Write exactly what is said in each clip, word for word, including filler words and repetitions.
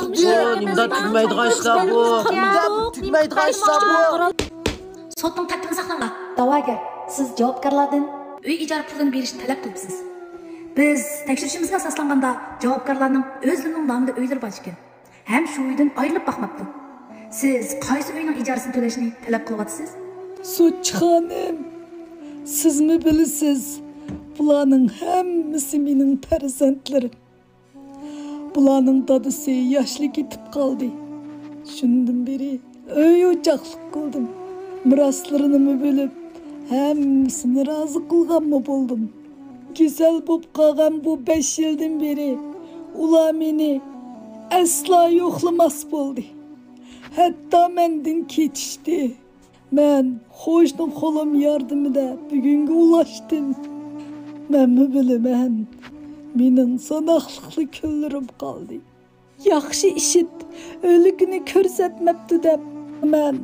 بۇ نېمىدەپ تۈگىمەيدىغان ئىشلار بۇ؟ نېمىدەپ تۈگىمەيدىغان ئىشلار بۇ؟ سوتنىڭ تەرتىپىنى ساقلاڭلار. دەۋاگەر، سىز جاۋابكارلاردىن ئۆي ئىجارە پۇلىنى بېرىشنى تەلەپ قىلىپسىز. بىز تەكشۈرۈشىمىزگە ئاساسلانغاندا، جاۋابكارلارنىڭ ئۆزلىرىنىڭ نامىدا ئۆيلىرى بار ئىكەن. ھەم شۇ ئۆيدىن ئايرىلىپ باقماپتۇ. سىز قايسى ئۆينىڭ ئىجارىسىنى تۆلەشنى تەلەپ قىلىۋاتىسىز؟ سوتچى خانىم، سىزمۇ بىلىسىز، بۇلارنىڭ ھەممىسى مېنىڭ پەرزەنتلىرىم. بۇلارنىڭ دادىسى ياشلا كېتىپ قالدى. شۇندىن بېرى ئۆي-ئوچاقلىق قىلدىم. مىراسلىرىنىمۇ بۆلۈپ، ھەممىسىنى رازى قىلغانمۇ بولدۇم. كېسەل بولۇپ قالغان بۇ بەش يىلدىن بېرى ئۇلار مېنى ئەسلا يوقلىماس بولدى. ھەتتا مەندىن كېتىشتى. مەن خوشنىڭ قولۇم ياردىمىدە بۈگۈنگە ئۇلاشتىم. مەنمۇ بىلىمەن، مېنىڭ ساناقلىقلا كۈنلىرىم قالدى. ياخشى ئىشىت ئۆلۈكىنى كۆرسەتمەپتۇ دەپ، مەن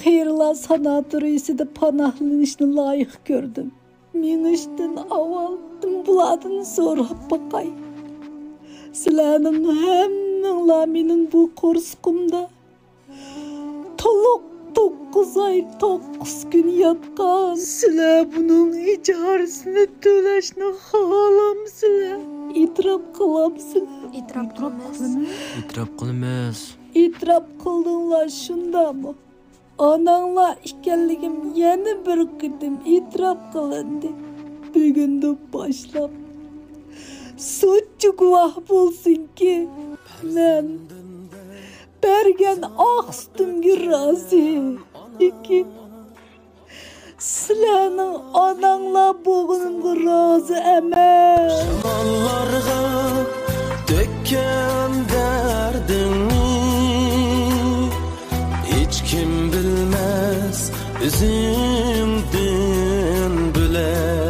قېرىلار ساناتورىيىسىدە پاناھلىنىشنى لايىق كۆردۈم. مېڭىشتىن ئاۋۋال بۇلاردىن سوراپ باقاي. سىلەرنىڭ ھەممىڭلار مېنىڭ بۇ قورسىقىمدا تولۇق توققۇز ئاي توققۇز كۈن ياتقان. سىلەر بۇنىڭ ئىجارىسىنى تۆلەشنى خالامسىلەر؟ ئېتىراپ قىلامسىلەر؟ ئېتىراپ قىلىمىز. ئېتىراپ قىلىمىز. ئېتىراپ قىلدىڭلار، شۇنداقمۇ؟ ئاناڭلار ئىكەنلىكىم يەنە بىر قېتىم ئېتىراپ قىلىندى. بۈگۈندىن باشلاپ سوتچى گۇۋاھ بولسۇنكى، مەن بەرگەن ئاق سۈتۈمگە رازى. لېكىن سىلەرنىڭ ئاناڭلار بولغىنىمغا رازى ئەمەس. شاماللارغا تۆككەن دەردىڭنى ھېچكىم بىلمەس ئۆزۈڭدىن بۆلەك.